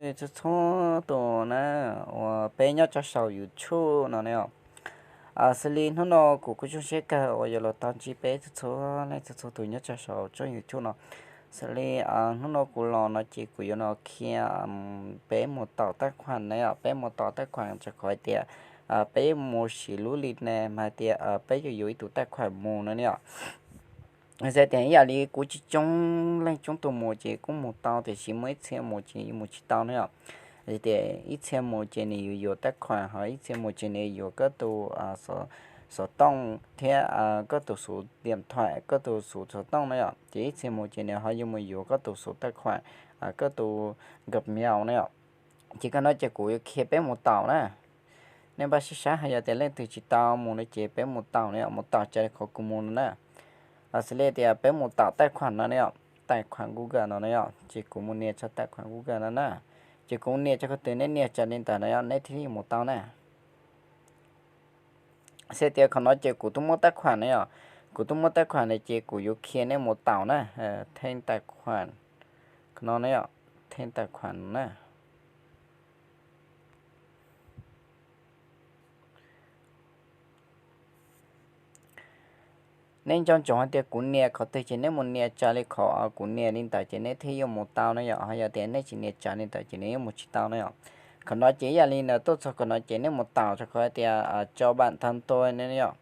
Txhua txhua tus na, uas peb nyob rau saum YouTube no ne os. Xws li hnub no kuv kuj zoo siab kawg uas yuav los tau ntsib peb txhua txhua leej txhua txhua tus nyob rau saum tshooj YouTube no. Xws li hnub no kuv los no ces kuv yuav los qhia peb mus taus taj khuam ne os, peb mus taus taj khuam rau qhov tias peb mus siv lub li ne mas hais tias peb yuav yuav ib tug taj khuam mus no ne os. Xws tias ib yam li kuv tsis coob leej coob tus mus ces kuj mus tau, tiam sis muaj ib txhia mus ces mus tsis tau ne os. Tias ib txhia mus ces nws yuav yuav taj khuam, ho ib txhia mus ces nws yuav koj tus xov tooj thiab koj tus xuv tiam thuam, koj tus xuv xov tooj na yom. Ces ib txhia mus ces nws ho yuav mus yuav koj tus xuv taj khuam, koj tus Gmail na yom. Ces koj no ces kuv yuav qhia peb mus taus na. Nej npaj sib sab, yog tias leej twg tsis tau mus no ces peb mus taus ne, mus taus raws li qhov kuv mus no na. Xws li tias peb mus taus taj khuam no ne yom, taj khuam Google no ne yom, ces kuv mus nias tso taj khuam Google no na. Ces kuv nias tso qhov twg nej nias raws li ntawd no yom, nej thiaj li mus tau na. Xws tias qhov no ces kuv twb muaj taj khuam ne yom, kuv twb muaj taj khuam ne ces kuv yuav qhia nej mus taus na. Theej taj khuam, qhov no ne yom, theej taj khuam no na. Nej nco ntsoov hais tias kuv nias qhov twg ces nej mus nias raws li qhov kuv nias li ntawd ces nej thiaj yuav mus tau na yom. Ho yog tias nej tsis nias raws li ntawd ces nej yuav mus tsis tau na yom. Qhov no ces ib yam li ntawd tuaj txog qhov no ces nej mus taus rau qhov tias tso npam thab ntoj ne yom.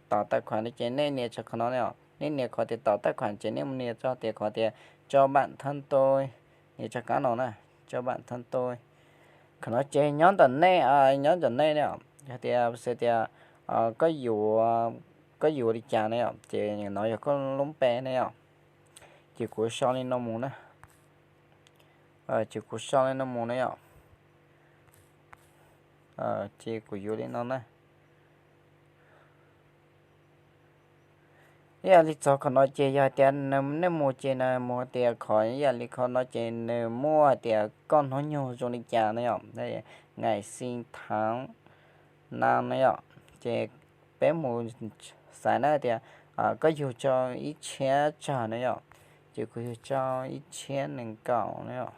Taus taj khuam no ces nej nias tso qhov no ne yom, nej nias qhov tias taus taj khuam ces nej mus nias tso tias qhov tias tso npam thab ntoj, nias tso kab no na, tso npam thab ntoj. Qhov no ces nyob ntawm nej, nyob ntawm nej ne yom. Yog tias xws tias koj yuav, koj yuav li cas ne yom, ces no yog koj lub npe ne yom. Ces kuv sau li no mus na. Ces kuv sau li no mus na yom. Ces kuv yuav li no na. Ib yam li txog qhov no ces yog hais tias nej mus ces nws mus hais tias qhov ib yam li qhov no ces nws muaj hais tias koj hnub nyoog zoo li cas na yom, ngày sinh tháng năm na yom. Ces peb mus xaiv na tias koj yug rau ib txhiab tsawg na yom, ces kuv yug rau ib txhiab nees nkaum na yom.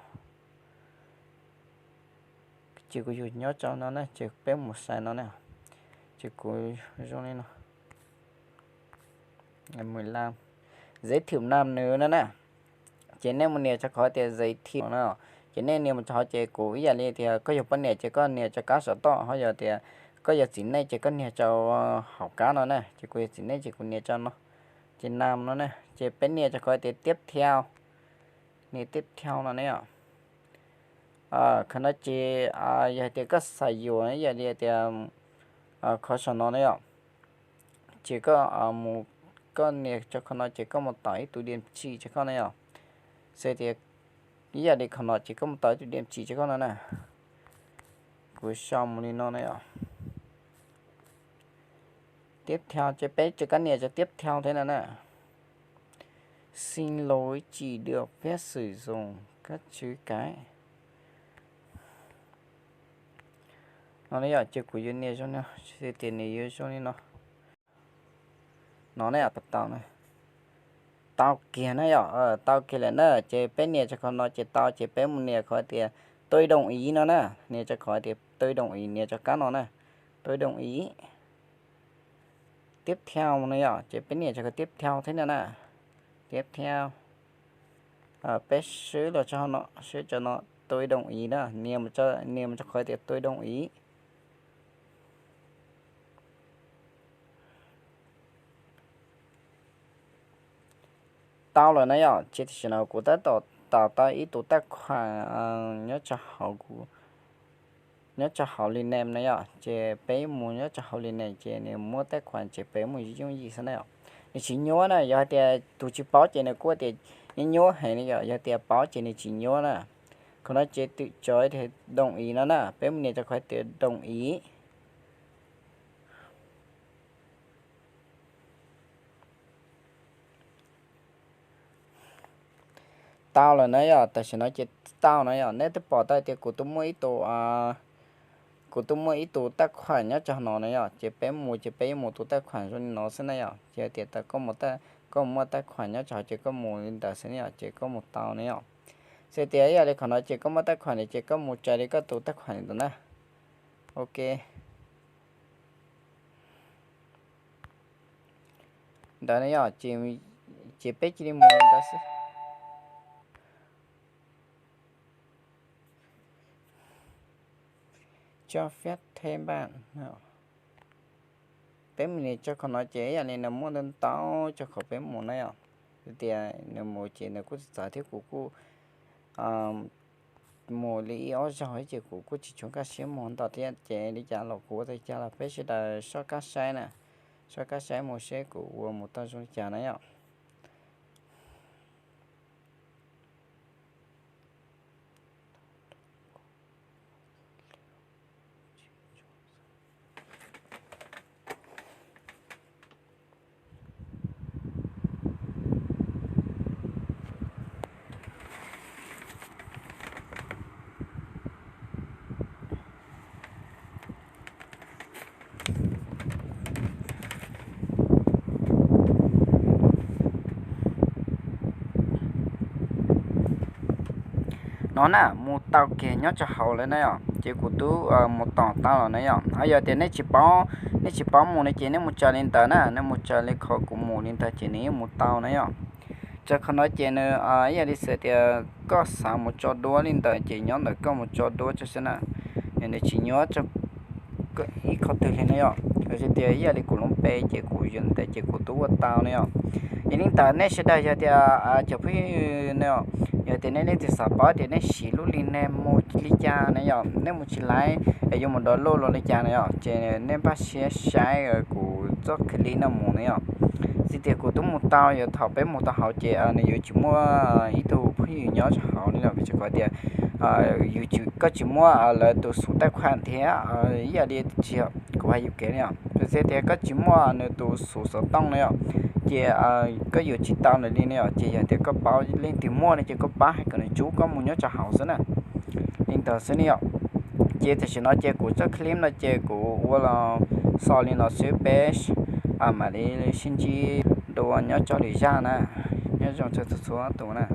Ces kuv yug nyob rau no na, ces peb mus xaiv no na. Ces kuv zoo li no, giới thiệu năm nws no na. Ces nej mus nias rau qhov tias giới thiệu no, ces nej nias mus rau qhov ces kuv ib yam li tias koj yog poj niam ces koj nias rau kab saum toj, ho yog tias koj yog txiv neej ces koj nias rau hauv kab no na. Ces kuv yog txiv neej ces kuv nias rau no, ces năm no na. Ces peb nias rau qhov tias tiếp theo, nias tiếp theo no ne yom. Qhov no ces yog hais tias koj xav yuav ib yam li tias qhov saum no ne yom, ces koj mus, koj nias rau qhov no ces koj mus taus ib tug địa chỉ rau koj na yom. Xws tias ib yam li qhov no ces koj mus taus ib tug địa chỉ rau koj no na. Kuv sau mus li no na yom. Tiếp theo ces peb rov qab nias rau tiếp theo thiab no na. Xin lỗi, chỉ được phép sử dụng các chữ cái no ne yom. Ces kuv yuav nias zoo no, xws tias nws yuav zoo li no. No ne, tau, tau kiag na yom, tau kiag lawm na. Ces peb nias rau qhov no ces tau, ces peb mus nias qhov tias tôi đồng ý no na, nias rau qhov tias tôi đồng ý, nias rau kab no na, tôi đồng ý. Tiếp theo no yom, ces peb nias rau qhov tiếp theo thiab no na. Tiếp theo, peb swb los rau no, swb rau no, tôi đồng ý na, nias mus rau qhov tias tôi đồng ý. Tau lawm na yom, ces tam sim no kuv tab tom taus tau ib tug taj khuam nyob rau hauv li ne na yom, ces peb mus nyob rau hauv li ne ces nws muab taj khuam ces peb mus yooj yim xwb na yom. Nws tsis nyuaj na, yog hais tias tus tsis paub ces nws kuj tias nyuaj nyuaj heev na yom, yog tias paub ces nws tsis nyuaj na. Qhov no ces twm tso đồng ý no na, peb mus nias rau qhov tias đồng ý. Tau lawm na yom, tam sim no ces tau na yom, nej twb pom tau tias kuv twb muaj ib tug, kuv twb muaj ib tug taj khuam nyob rau no na yom, ces peb mus ces peb yuav mus tus taj khuam zoo li no xwb na yom, ces tias koj mus, koj muaj taj khuam nyob rau ces koj mus li ntawd xwb na yom, ces koj mus tau na yom. Xws tias ib yam li qhov no ces koj muaj tab khuam ne ces koj mus tsa li koj tus tab khuam ntawd na. Ok. Ntawd ne yom, ces peb cia li mus ntawd xwb. Cho phép thêm bạn. Peb mus li tso qhov no ces ib yam li nws muaj ntau ntau tso qhov peb mus na yom. Tias nws mus ces nws kuj txawv thiab kuv kuj mus li ib ob zaug ces kuv kuj tsis tshua nkag siab mus ntau thiab ces li cas los kuv ua tau cas los peb sawv daws soj qab saib na, soj qab saib mus seb kuv ua mus tau zoo li cas na yom. No na, mus tau kiag nyob rau hauv lawm na yom, ces kuv twb mus tos tau los na yom. Ho yog tias nej tsis paub, nej tsis paub mus no ces nej mus tsa li ntawd na, nej mus tsa li qhov kuv mus li ntawd ces nws yeej mus tau na yom. Tsa qhov no ces nws ib yam li xws tias koj xav mus tso duab li ntawd ces nyob ntawm koj mus tso duab tso xwb na. Nws tsis nyuaj ib qhov twg li na yom. Hais tias ib yam li kuv lub npe ces kuv yog ntawd ces kuv twb ua tau na yom. Yog li ntawd nej sawv daws yog tias cov phooj ywg na yom, yog tias nej leej twg xav paub tias nej siv lub li ne mus li cas na yom, nej mus tsis laiv es yuav mus download los li cas na yom, ces nej npaj siab saib kuv txoj clip no mus na yom. Xws tias kuv twb mus tau, yog thaum peb mus tau hauv ces nws yuav tsis muaj ib tug phooj ywg nyob rau hauv li lawm vim rau qhov tias yus tsis, koj tsis muaj lawv tus xuv taij khuam thiab ib yam li tsis, kuv hais yuam kev na yom, xws tias koj tsis muaj nws tus xuv xov tooj na yom, ces koj yuav tsis tau nws li na yom. Ces yog tias koj paub leej twg muaj no ces koj pab hais kom nws tsub koj mus nyob rau hauv xwb na. Li ntawd xwb ne yom. Ces tam sim no ces kuv txoj clip no ces kuv ua los xaus li no xwb, peb mam li sib ntsib dua nyob rau lwm zaj na. Nyob zoo txhua txhua tus na.